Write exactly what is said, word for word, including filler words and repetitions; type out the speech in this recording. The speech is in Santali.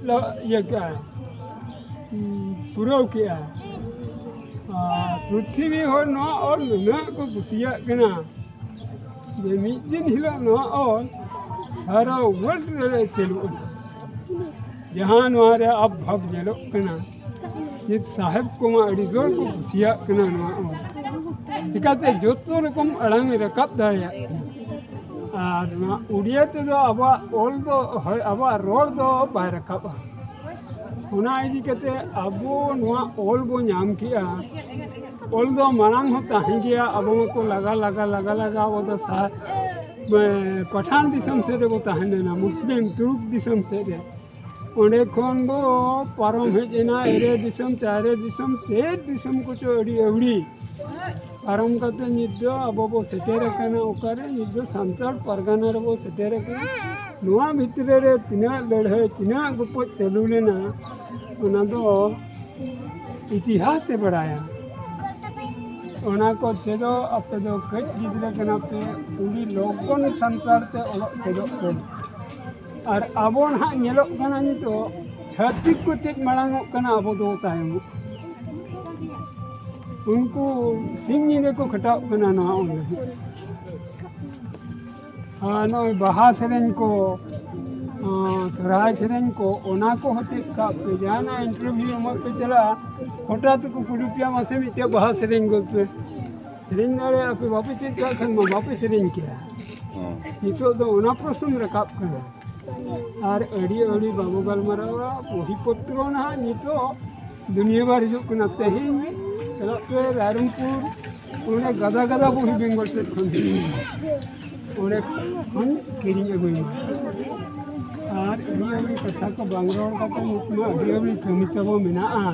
ᱞᱚ-, ᱤᱭᱟᱹ ᱠᱮᱜᱼᱟ, ᱩᱸ, ᱯᱩᱨᱟᱹᱣ ᱠᱮᱜᱼᱟ᱾ ᱟᱨ ᱯᱨᱤᱛᱷᱤᱵᱤ ᱦᱚᱲ ᱱᱚᱣᱟ ᱚᱞ ᱱᱩᱱᱟᱹᱜ ᱠᱚ ᱠᱩᱥᱤᱭᱟᱜ ᱠᱟᱱᱟ ᱡᱮ ᱢᱤᱫ ᱫᱤᱱ ᱦᱤᱞᱳᱜ ᱱᱚᱣᱟ ᱚᱞ ᱥᱟᱨᱟ ᱣᱟᱨᱞᱰ ᱨᱮ ᱪᱟᱹᱞᱩᱜᱼᱟ᱾ ᱡᱟᱦᱟᱸ ᱱᱚᱣᱟ ᱨᱮ ᱟᱵ ᱵᱷᱟᱵ ᱧᱮᱞᱚᱜ ᱠᱟᱱᱟ, ᱱᱤᱛ ᱥᱟᱦᱮᱵ ᱠᱚᱢᱟ ᱟᱹᱰᱤ ᱡᱳᱨ ᱠᱚ ᱠᱩᱥᱤᱭᱟᱜ ᱠᱟᱱᱟ ᱱᱚᱣᱟ ᱚᱞ᱾ ᱪᱤᱠᱟᱹᱛᱮ ᱡᱚᱛᱚ ᱨᱚᱠᱚᱢ ᱟᱲᱟᱝ ᱮ ᱨᱟᱠᱟᱵ ᱫᱟᱲᱮᱭᱟᱜ ᱠᱟᱱᱟ᱾ ᱟᱨ ᱱᱚᱣᱟ ᱩᱲᱤᱭᱟ ᱛᱮᱫᱚ ᱟᱵᱚᱣᱟᱜ ᱚᱞ ᱫᱚ, ᱦᱳᱭ, ᱟᱵᱚᱣᱟᱜ ᱨᱚᱲ ᱫᱚ ᱵᱟᱭ ᱨᱟᱠᱟᱵᱼᱟ᱾ ᱚᱱᱟ ᱤᱫᱤ ᱠᱟᱛᱮ ᱟᱵᱚ ᱱᱚᱣᱟ ᱚᱞ ᱵᱚ ᱧᱟᱢ ᱠᱮᱜᱼᱟ᱾ ᱚᱞ ᱫᱚ ᱢᱟᱲᱟᱝ ᱦᱚᱸ ᱛᱟᱦᱮᱸ ᱜᱮᱭᱟ, ᱟᱵᱚ ᱢᱟᱠᱚ ᱞᱟᱜᱟ, ᱞᱟᱜᱟ, ᱞᱟᱜᱟ, ᱞᱟᱜᱟ, ᱟᱵᱚ ᱫᱚ ᱥᱟ-, ᱮ, ᱯᱟᱴᱷᱟᱱ ᱫᱤᱥᱚᱢ ᱥᱮᱫ ᱨᱮᱵᱚ ᱛᱟᱦᱮᱸ ᱞᱮᱱᱟ, ᱢᱩᱥᱞᱤᱢ ᱛᱩᱲᱩᱠ ᱫᱤᱥᱚᱢ ᱥᱮᱫ ᱨᱮ᱾ ᱚᱸᱰᱮ ᱠᱷᱚᱱ ᱵᱚ ᱯᱟᱨᱚᱢ ᱦᱮᱡ ᱮᱱᱟ ᱮᱨᱮ ᱫᱤᱥᱚᱢ, ᱪᱟᱨᱮ ᱫᱤᱥᱚᱢ, ᱪᱮᱫ ᱫᱤᱥᱚᱢ ᱠᱚᱪᱚ ᱟᱹᱰᱤ ᱟᱹᱣᱲᱤ᱾ ᱯᱟᱨᱚᱢ ᱠᱟᱛᱮ ᱱᱤᱛ ᱫᱚ ᱟᱵᱚ ᱵᱚ ᱥᱮᱴᱮᱨ ᱟᱠᱟᱱᱟ ᱚᱠᱟᱨᱮ? ᱱᱤᱛ ᱫᱚ ᱥᱟᱱᱛᱟᱲ ᱯᱟᱨᱜᱟᱱᱟ ᱨᱮᱵᱚ ᱥᱮᱴᱮᱨ ᱟᱠᱟᱱᱟ᱾ ᱱᱚᱣᱟ ᱵᱷᱤᱛᱨᱤ ᱨᱮ ᱛᱤᱱᱟᱹᱜ ᱞᱟᱹᱲᱦᱟᱹᱭ, ᱛᱤᱱᱟᱹᱜ ᱜᱚᱯᱚᱡ ᱪᱟᱹᱞᱩ ᱞᱮᱱᱟ, ᱚᱱᱟ ᱫᱚ ᱤᱛᱤᱦᱟᱥ ᱮ ᱵᱟᱲᱟᱭᱟ᱾ ᱚᱱᱟ ᱠᱚ ᱪᱮᱫᱚᱜ, ᱟᱯᱮ ᱫᱚ ᱠᱟᱹᱡ ᱜᱤᱫᱽᱨᱟᱹ ᱠᱟᱱᱟ ᱯᱮ, ᱟᱹᱰᱤ ᱞᱚᱜᱚᱱ ᱥᱟᱱᱛᱟᱲ ᱛᱮ ᱚᱞᱚᱜ ᱪᱮᱫᱚᱜ ᱯᱮ᱾ ᱟᱨ ᱟᱵᱚ ᱱᱟᱦᱟᱜ ᱧᱮᱞᱚᱜ ᱠᱟᱱᱟ ᱱᱤᱛᱚᱜ, ᱪᱷᱟᱹᱛᱤᱠ ᱠᱚ ᱪᱮᱫ ᱢᱟᱲᱟᱝᱚᱜ ᱠᱟᱱᱟ, ᱟᱵᱚ ᱫᱚ ᱛᱟᱭᱚᱢᱚᱜ ᱠᱟᱱᱟ᱾ ᱩᱱᱠᱩ ᱥᱤᱧ ᱧᱤᱫᱟᱹ ᱠᱚ ᱠᱷᱟᱴᱟᱜ ᱠᱟᱱᱟ ᱱᱚᱣᱟ ᱚᱞ ᱞᱟᱹᱜᱤᱫ᱾ ᱟᱨ ᱱᱚᱜᱼᱚᱭ ᱵᱟᱦᱟ ᱥᱮᱨᱮᱧ ᱠᱚ, ᱟᱸ, ᱥᱚᱨᱦᱟᱭ ᱥᱮᱨᱮᱧ ᱠᱚ, ᱚᱱᱟ ᱠᱚ ᱦᱚᱛᱮᱫ ᱠᱟᱜ ᱯᱮ᱾ ᱡᱟᱦᱟᱱᱟᱜ ᱤᱱᱴᱟᱨᱵᱷᱤᱭᱩ ᱮᱢᱚᱜ ᱯᱮ ᱪᱟᱞᱟᱜᱼᱟ, ᱦᱚᱴᱟᱛ ᱠᱚ ᱠᱩᱞᱤ ᱯᱮᱭᱟ, "ᱢᱟᱥᱮ ᱢᱤᱫᱴᱮᱡ ᱵᱟᱦᱟ ᱥᱮᱨᱮᱧ ᱜᱚᱫ ᱯᱮ᱾" ᱥᱮᱨᱮᱧ ᱫᱟᱲᱮᱭᱟᱜᱼᱟ ᱯᱮ, ᱵᱟᱯᱮ ᱪᱮᱫ ᱠᱟᱜ ᱠᱷᱟᱱ ᱢᱟ ᱵᱟᱯᱮ ᱥᱮᱨᱮᱧ ᱠᱮᱭᱟ᱾ ᱦᱮᱸ᱾ ᱱᱤᱛᱚᱜ ᱫᱚ ᱚᱱᱟ ᱯᱨᱚᱥᱚᱝ ᱨᱟᱠᱟᱵ ᱠᱟᱱᱟ᱾ ᱟᱨ ᱟᱹᱰᱤ ᱟᱹᱰᱤ ᱵᱟᱵᱚ ᱜᱟᱞᱢᱟᱨᱟᱣᱟ, ᱵᱚᱦᱤ ᱯᱚᱛᱨᱚ ᱱᱟᱦᱟᱜ ᱱᱤᱛᱚᱜ ᱫᱩᱱᱤᱭᱟᱹ ᱵᱟᱨ ᱦᱤᱡᱩᱜ ᱠᱟᱱᱟ᱾ ᱛᱮᱦᱮᱧ ᱪᱟᱞᱟᱜ ᱯᱮ ᱨᱟᱭᱨᱚᱝᱯᱩᱨ, ᱚᱸᱰᱮ ᱜᱟᱫᱟ ᱜᱟᱫᱟ ᱵᱚᱦᱤ ᱵᱮᱝᱜᱚᱞ ᱥᱮᱫ ᱠᱷᱚᱱ ᱦᱤᱡᱩᱜ ᱠᱟᱱᱟ᱾ ᱚᱸᱰᱮ ᱠᱷᱚᱱ ᱠᱤᱨᱤᱧ ᱟᱹᱜᱩᱭ ᱢᱟ᱾ ᱟᱨ ᱟᱹᱰᱤ ᱟᱹᱰᱤ ᱠᱟᱛᱷᱟ ᱠᱚ ᱵᱟᱝ ᱨᱚᱲ ᱠᱟᱛᱮ ᱱᱤᱛ ᱢᱟ ᱟᱹᱰᱤ ᱟᱹᱰᱤ ᱠᱟᱹᱢᱤ ᱛᱟᱵᱚ ᱢᱮᱱᱟᱜᱼᱟ᱾